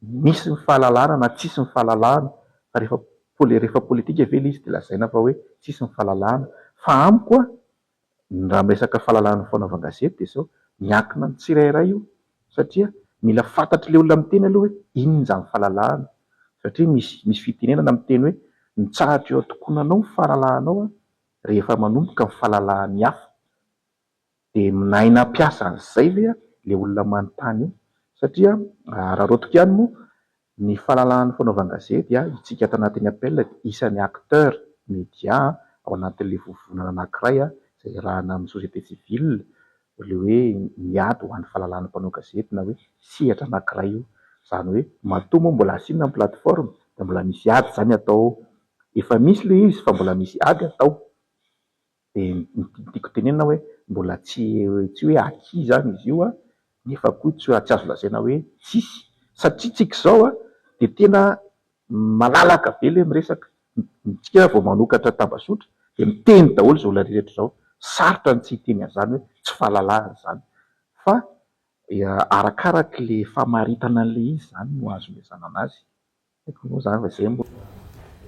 misy ny fahalalahana na tsisy ny fahalalahana, fa rehefa poli- rehefa politika ve ilay izy dia lazaina fa hoe tsisy ny fahalalahana. Fa amiko an, Ny raha miresaka fahalalahana fanaovan-gazety dia izao, miankina amin'ny tsirairay io satria mila fantatr'ilay olona miteny aloha hoe inona izany fahalalahana satria misy misy fitenenana miteny hoe mitsahatra eo an-tokonanao ny fahalalahanao rehefa manomboka ny fahalalahan'ny hafa. Dia nahay nampiasa an'izay ve ilay olona manontany io? Satria araraotiko ihany moa Ny fahalalahan'ny fanaovan-gazety, isika ato anatin'ny Appel dia isan'ny acteur media ao anatin'ilay vovonana anankiray izay iarahana amin'ny société civile, ilay hoe miady ho an'ny fahalalahan'ny mpanao gazety na hoe sehatra anankiray io. Izany hoe matoa moa mbola asiana ny plateforme dia mbola misy ady izany atao ao. Efa misy ilay izy fa mbola misy ady atao. Dia ny tiako tenenina hoe mbola tsy tsy hoe acquis izany izy io an, nefa koa tsy tsy azo lazaina hoe tsisy. Satria tsika izao an, dia tena malalaka be ilay miresaka. Tsika vao manokatra tambazotra dia miteny daholo izao olona rehetra izao. Sarotra ny tsy hiteny an'izany hoe tsy fahalalahana izany. Fa arakarak'ilay famaritana an'ilay izy izany no azo ilazana an'azy. Haiko moa zany fa zay mbo.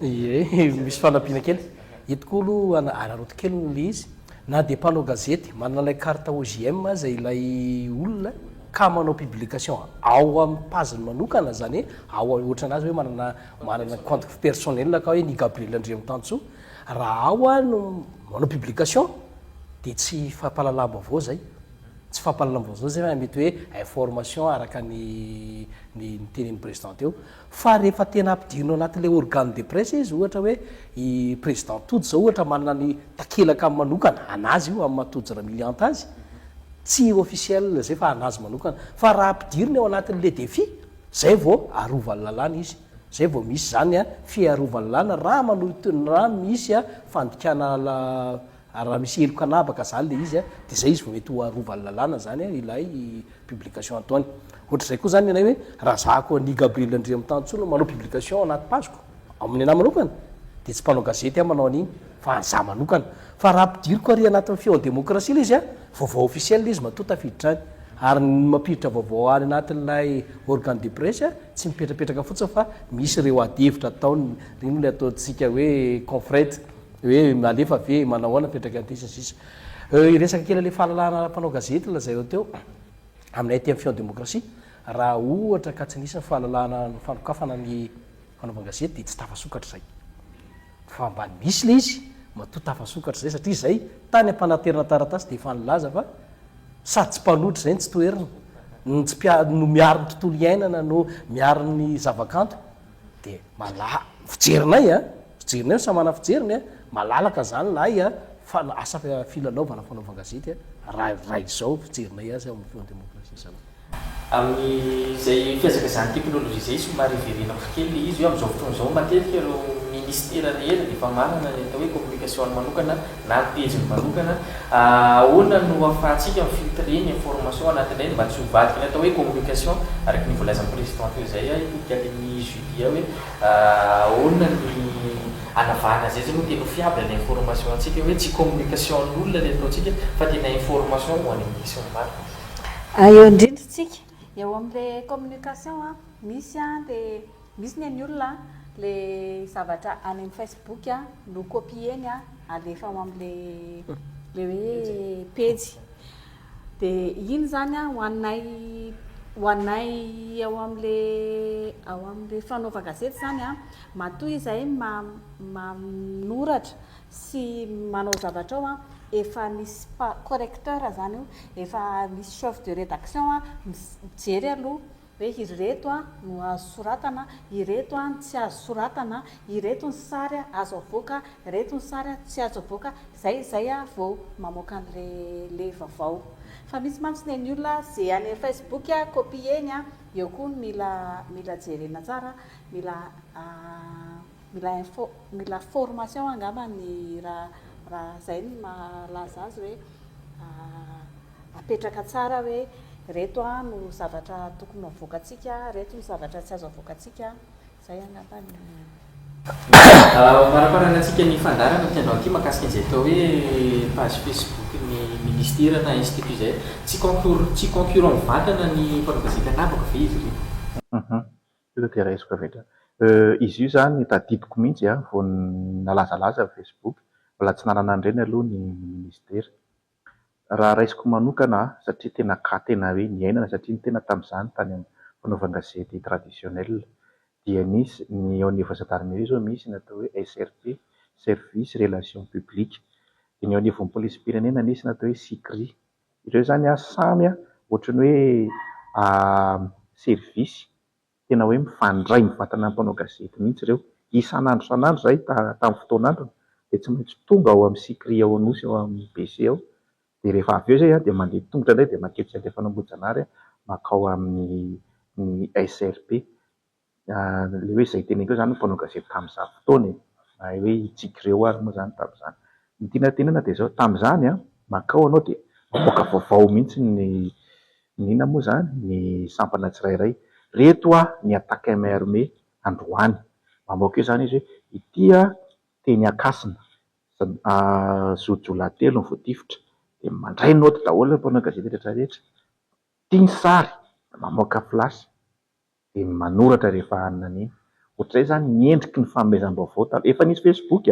Ie, misy fanampiana kely. Eto koa aloha araraoty kely ilay izy, na dia mpanao gazety manana ilay carte OJM aza ilay olona ka manao publication ao amin'ny page-ny manokana, izany hoe ao ohatran'azy hoe manana manana compte personnel ka hoe ny Gabriel Andriamitansoa, raha ao no manao publication dia tsy fampahalalam-baovao izay. Tsy fampahalalam-baovao zay fa mety hoe information araka ny ny nitenenin'ny président teo. Fa rehefa tena ampidirina ao anatin'ilay organe de presse izy, ohatra hoe i président Tojo zao ohatra manana ny takelaka manokana, an'azy io amin'ny maha Tojo Ramilianta azy, tsy officiel zay fa an'azy manokana. Fa raha ampidirina ao anatin'ilay défi, zay vao arovan'ny lalàna izy. Zay vao misy zany fiarovan'ny lalàna raha manohitohina, raha misy fandikana Ary raha misy heloka an'habaka zany le izy de zay izy vao mety ho arovan'ny lalàna zany ilay publication ataony. Ohatr'izay koa zany ny anay hoe raha za koa an'i Gabriel Andriamitansoa no manao publication ao anaty page-ko, amin'ny anahy manokana, de tsy mpanao gazety aho manao an'iny fa za manokana. Fa raha ampidiriko ary anatin'ny feon'ny demokrasia le izy an, vaovao officiel le izy matoa tafiditra any. Ary ny mampiditra vaovao any anatin'ilay organe de presse tsy mipetrapetraka fotsiny fa misy ireo ady hevitra ataony, ireny moa le ataontsika hoe confrete. Hoe alefa ve, manao ahoana mipetraka an'ity sy ny sisa. Hiresaka kely an'ilay fahalalahana ara-panao gazety lazainao teo, aminay aty amin'ny Feon'ny Demokrasia, raha ohatra ka tsy nisy ny fahalalahana ny fanokafana ny fanaovan-gazety dia tsy tafasokatra izay. Fa mba nisy ilay izy, matoa tafasokatra izay satria izay tany am-panaterana taratasy dia efa nilaza fa sady tsy mpanohitra izay no tsy toherina, no tsy mpia- no miaro ny tontolo iainana, no miaro ny zavakanto. Dia mala, fijerinay a, fijerinay io samy manana fijeriny a, malalaka zany lay a, fa asa filalaovana fanaovan-gazety a, raha raha izao fijerinay azy ao amin'ny feon'ny demokrasia izany. Amin'izay fihazakazahan'ny teknolojia izay somary hiverenako kely ilay izy hoe amin'izao fotoana izao matetika ireo minisitera rehetra dia efa manana ny atao hoe communication-ny manokana na ny pejiny manokana. Ahoana no ahafahantsika mi-filtrer ny information anatin'ireny mba tsy ho vadika ny atao hoe communication araka ny voalazan'ny président teo izay hitodika any amin'ny Judia hoe ahoana ny hanavahana izay zany hoe tena ho fiable ny information antsika hoe tsy communication an'olona ilay ataontsika fa tena information ho an'ny besinimaro. Eo indrindra isika eo amin'ilay communication misy dia Misy ny an'ny olona le zavatra any amin'ny Facebook no copier-ny alefa ao amin'le le hoe pejy. Dia iny izany ho anay ho anay ao amin'le ao amin'le fanaovan-gazety izany an, matoa izahay manoratra sy manao zavatra ao an, efa misy correcteur izany io, efa misy chef de rédaction mijery aloha hoe ireto no azo soratana, ireto no tsy azo soratana, ireto ny sary azo avoaka, ireto ny sary tsy azo avoaka, izay izay vao mamoaka an'ilay vaovao. Fa misy mantsy ny an'ny olona ze any amin'ny Facebook copier-ny, eo koa no mila mila jerena tsara, mila mila info, mila formation angamba ny raha raha izay no mahalaza azy hoe Apetraka tsara hoe ireto no zavatra tokony ho avoakantsika, ireto no zavatra tsy azo avoakantsika, izay angamba ny. Maraparana antsika ny fandaharana ity androany ity mahakasika an'izay atao hoe page Facebook ny ministera na institut izay. Tsy concours, tsy concurrent mivantana ny mpanao gazety an'habaka ve izy ireny? Hum tonga dia raisiko avy hatrany. Izy io izany tadidiko mihitsy vao nalazalaza ny Facebook, mbola tsy nanana an'ireny aloha ny ministera. Raha raisiko manokana aho, satria tena cas tena hoe niainana satria ny tena tamin'izany tany amin'ny fanaovan-gazety traditionnel dia nisy ny eo anivon'ny gendarmerie izao misy ny atao hoe SRP, service relation publique, dia ny eo anivon'ny polisim-pirenena nisy ny atao hoe SICRI. Ireo izany samy ohatran'ny hoe service Tena hoe mifandray mivantana amin'ny mpanao gazety mihitsy ireo. Isan'andro isan'andro izahay tamin'ny fotoan'androny dia tsy maintsy tonga ao amin'ny Sicri ao Anosy ao amin'ny BC ao. Dia rehefa avy eo izay dia mandeha tongotra indray dia manketsy Andrefan'Ambohijanahary mankao amin'ny ny SRP. Ilay hoe izay teneniko eo izany ny mpanao gazety tamin'izany fotoana e. Na hoe itsika ireo ary moa izany tamin'izany. Ny tiana tenenina dia izao, tamin'izany mankao ianao dia mamoaka vaovao mihitsy ny Ny inona moa izany? Ny sampana tsirairay. Reto hoa ny attaque main armée androany. Mamoaka eo izany izy hoe ity teny Ankasina, zo jiolahy telo no voatifitra. Dia mandray naoty daholo ny mpanao gazety rehetra rehetra. Ity ny sary, mamoaka flash. Dia manoratra rehefa hanina an'iny. Ohatr'izay izany ny endriky ny fanomezam-baovao taloha. Efa nisy Facebook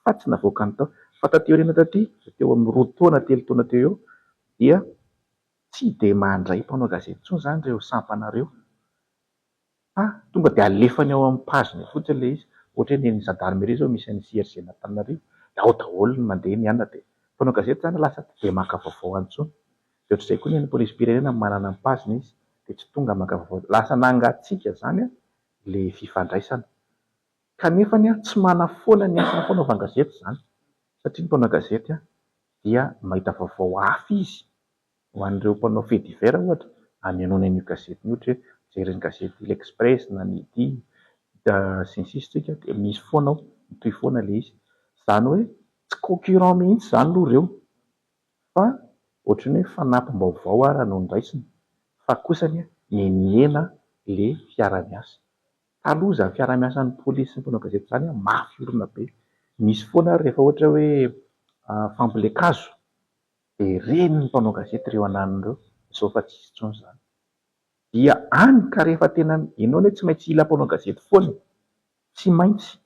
fa tsy navoakany tao. Fa taty aoriana taty, teo amin'ny roa taona telo taona teo eo dia Tsy dia mandray mpanao gazety intsony izany ireo sampana ireo fa tonga dia alefany ao amin'ny page-ny fotsiny ilay izy. Ohatra hoe ny an'ny gendarmerie izao misy an'ny CRG an'Antananarivo dia ao daholo ny mandeha ny anona dia mpanao gazety izany lasa tsy dia maka vaovao any intsony. Dia ohatr'izay koa ny an'ny polisim-pirenena manana ny page-ny izy dia tsy tonga maka vaovao. Lasa nangatsiaka izany ilay fifandraisana. Kanefa tsy manafoana ny asan'ny fanaovan-gazety izany satria ny mpanao gazety dia mahita vaovao hafa izy. Ho an'ireo mpanao fait divers ohatra, hamenoana an'io gazety io ohatra hoe mijery ny gazety L'Express na Midi sy ny sisa isika dia misy foana ao, mitohy foana ilay izy. Izany hoe tsy concurrent mihitsy izany aloha ireo fa ohatran'ny hoe fanampim-baovao ara no noraisina fa kosa anie miha-mihena ilay fiaraha-miasa. Taloha izany fiaraha-miasan'ny polisy sy ny mpanao gazety izany mafy orina be. Misy foana ary rehefa ohatra hoe fambolen-kazo dia ren'ny mpanao gazety ireo ananona ireo, izao fa tsisy intsony izany. Dia any ka rehefa tena, ianao anie tsy maintsy hila mpanao gazety foana e! Tsy maintsy,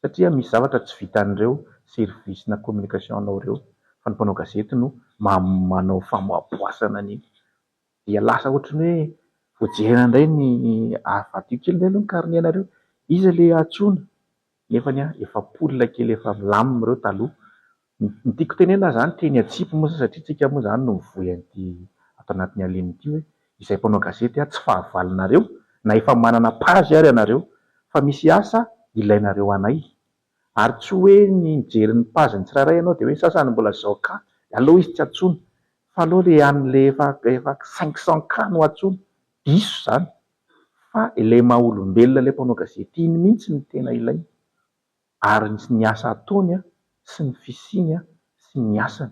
satria misy zavatra tsy vitan'ireo service na communication anao ireo, fa ny mpanao gazety no manao famoaboasana an'iny. Dia lasa ohatran'ny hoe vao jerena indray ny, avadiho kely indray aloha ny carnet-nareo, iza ilay antsoina? Nefany an, efa poule kely efa milamina ireo taloha. Ny tiako tenenina zany teny atsipy moa satria tsika moa zany no mivoy an'ity ato anatin'ny alina ity hoe izay mpanao gazety an tsy fahavalonareo na efa manana page ary ianareo fa misy asa ilainareo anay ary tsy hoe ny mijery ny page ny tsirairay ianao dia hoe sasany mbola zao cas aleo izy tsy antsoina fa aleo le an'le efa efa 500 cas no antsoina diso zany fa ilay maha olombelona ilay mpanao gazety iny mihitsy no tena ilaina ary ny asa ataony sy ny fisiany sy ny asany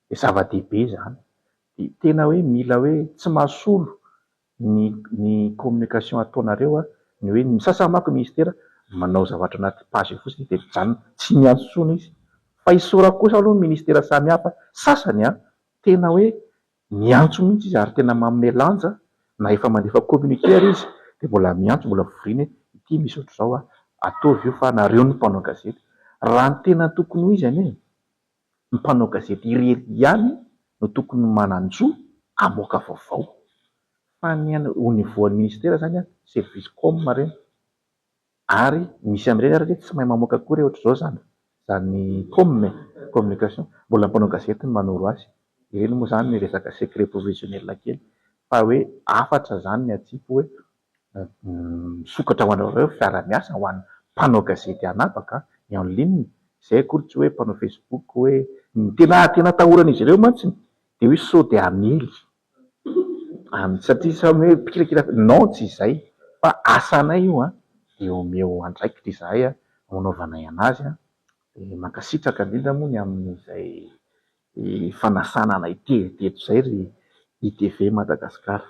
dia zava-dehibe izany dia tena hoe mila hoe tsy mahasolo ny ny communication ataonareo ny hoe ny sasany manko ministera manao zavatra anaty page fotsiny dia mijanona tsy miantso intsony izy fa isaorako kosa aloha ny ministera samihafa sasany an tena hoe Miantso mihitsy izy ary tena manome lanja na efa mandefa communiqué ary izy dia mbola miantso mbola voriana hoe ity misy ohatr'izao a, ataovy io fa nareo no mpanao gazety. Raha ny tena tokony ho izy anie, ny mpanao gazety irery ihany no tokony manan-jo hamoaka vaovao fa ny any au niveau an'ny ministera zany a, service com ireny. Ary misy amin'ireny ary ve tsy mahay mamoaka akory ohatr'izao izany izany com e, communication, mbola ny mpanao gazety no manoro azy, ireny moa izany resaka secret professionnel kely fa hoe hafatra izany ny atsipy hoe misokatra ho anareo fiara-miasa ho an'ny mpanao gazety hanapaka ny en ligne, izay akory tsy hoe mpanao facebook hoe, ny tena tena atahoran'izy ireo mantsy dia hoe sao dia hamely. Satria samy hoe mpikirakira, non tsy izay fa asanay io an, dia omeo andraikitra izahay an, hanaovanay anazy an, dia mankasitraka indrindra moa ny amin'izay fanasana anay teto izay ry ITV Madagascar.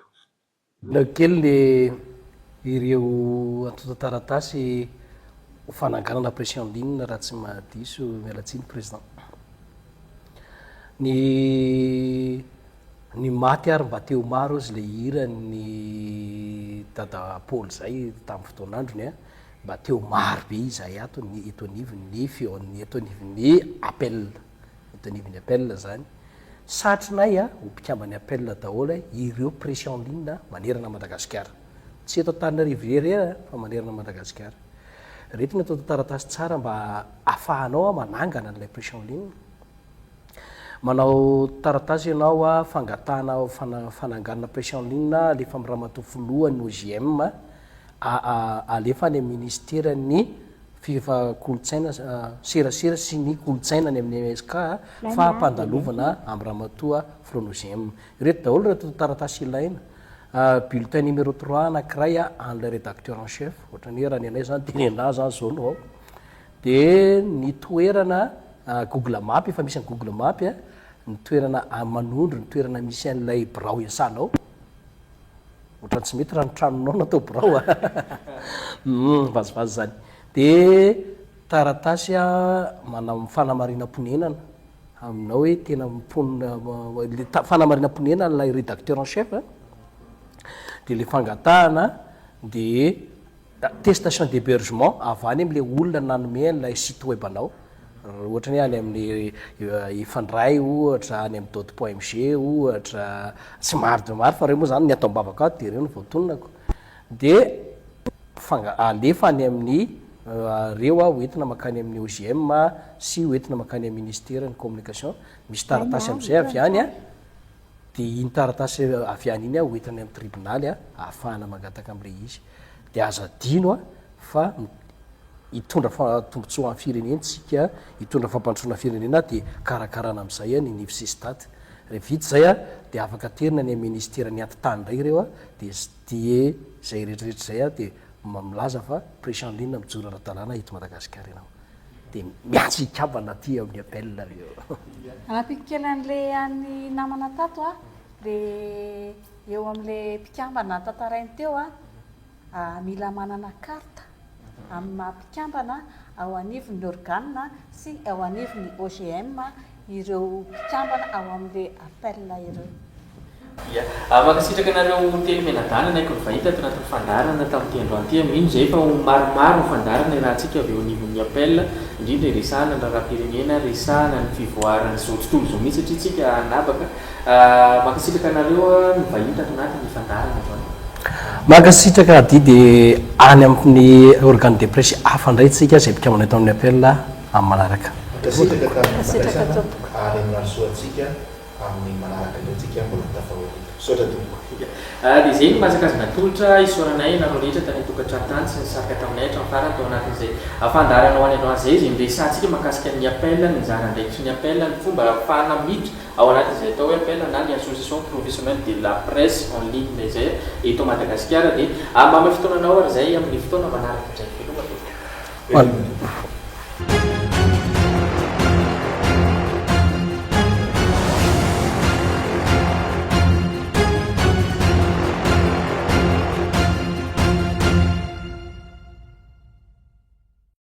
Mbola kely ny ireo antontan-taratasy ho fananganana presse en ligne raha tsy mahadiso, miala tsiny Président. Ny ny maty ary mba te ho maro ozy le hiran'ny Dada Paoly zay tamin'ny fotoan'androny a, mba te ho maro be izahay ato ny eto anivon'ny feon'ny eto anivon'ny appel. Eto anivon'ny appel izany. Satrinay ho mpikamban'ny appel daholo ireo presse en ligne manerana an'i Madagasikara. Tsy eto Antananarivo irery fa manerana an'i Madagasikara. Ireto ny antontan-taratasy tsara mba ahafahanao manangana an'ilay presse en ligne. Manao taratasy ianao fangatahana fananganana presse en ligne alefa amin'ny Ramatoa Filohan'ny OJM alefa any amin'ny Ministeran'ny Kolontsaina, Serasera sy ny Kolontsaina any amin'ny MSK fa ampandalovana amin'ny Ramatoa Filohan'ny OJM. Ireto daholo ireto taratasy ilaina, bulletin numéro trois anankiray an'ilay rédacteur en chef, ohatran'ny hoe raha ny anay izany dia ny anà izany izao no ao, dia ny toerana Google map, efa misy ny Google map, ny toerana manondro ny toerana misy an'ilay birao iasanao. Ohatran'ny tsy mety raha ny tranonao no atao birao a! Humm, vazivazy izany. Dia taratasy manao fanamarinam-ponenana aminao hoe tena mponina, ilay fanamarinam-ponenana ilay rédacteur en chef dia ilay fangatahana dia Attestation d'hebergement avy any amin'ilay olona nanome an'ilay site web anao, ohatra ny hoe any amin'ny Ifandray ohatra, any amin'ny dot point mg ohatra, sy maro dia maro fa ireo moa izany ny ato am-bavako ato dia ireo no voatononako. Dia fanga- alefa any amin'ny ireo ho entina mankany amin'ny OJM sy ho entina mankany amin'ny ministeran'ny communication, misy taratasy amin'izay avy any an. Dia iny taratasy avy any iny ho entina any amin'ny tribonaly ahafahana mangataka amin'ilay izy. Dia aza adino fa hitondra tombontsoa ho an'ny firenena isika, hitondra fampandrosoana firenena dia karakarana amin'izay ny NIF sy Stat. Rehefa vita izay dia afaka aterina any amin'ny ministeran'ny atitany indray ireo dia dia izay rehetra rehetra izay dia milaza fa presse en ligne mijoro ara-dalàna eto Madagasikara ianao. Dia miantso hikambana aty amin'ny appel avy eo. Hanampiko kely an'ilay an'ny namana tato a, le eo amin'ilay mpikambana tantarainy teo a, mila manana carte amin'ny maha mpikambana ao anivon'ny organe sy ao anivon'ny OGM ireo mpikambana ao amin'ilay appel ireo. Ia. Mankasitraka anareo telo mianadahy nanaiky ny vahita ato anatin'ny fandaharana tamin'ity androany ity. Mino izahay fa ho maromaro ny fandaharana iarahantsika avy eo anivon'ny appel, indrindra iresahana ny raharaham-pirenena, resahana ny fivoaran'izao tontolo izao mihitsy satria tsika hanabaka. Mankasitraka anareo ny vahiny tato anatin'ny fandaharana androany. Mankasitraka Adidy any amin'ny organe de presse hafa indray tsika izay mpikambana eto amin'ny appel amin'ny manaraka. Mankasitraka tamin'ny fandraisana ary mirary soa antsika amin'ny manaraka indray tsika mbola tafahoatra eto. Misaotra tompoko. Dia izay no masaka azo natolotra, isaoranay ianareo rehetra tany an-tokantrano tany sy nisarika taminay hatramin'ny farany tao anatin'izay fandaharana ho any androany izay, izay niresahantsika mahakasika ny appel, ny anjara andraikitry ny appel, ny fomba ahafahana miditra ao anatin'izay atao hoe appel na ny association professionnelle de la presse en ligne izay eto Madagasikara. Dia mamehy fotoana anao ary izay amin'ny fotoana manaraka indray. Veloma tompoko. Veloma tompoko.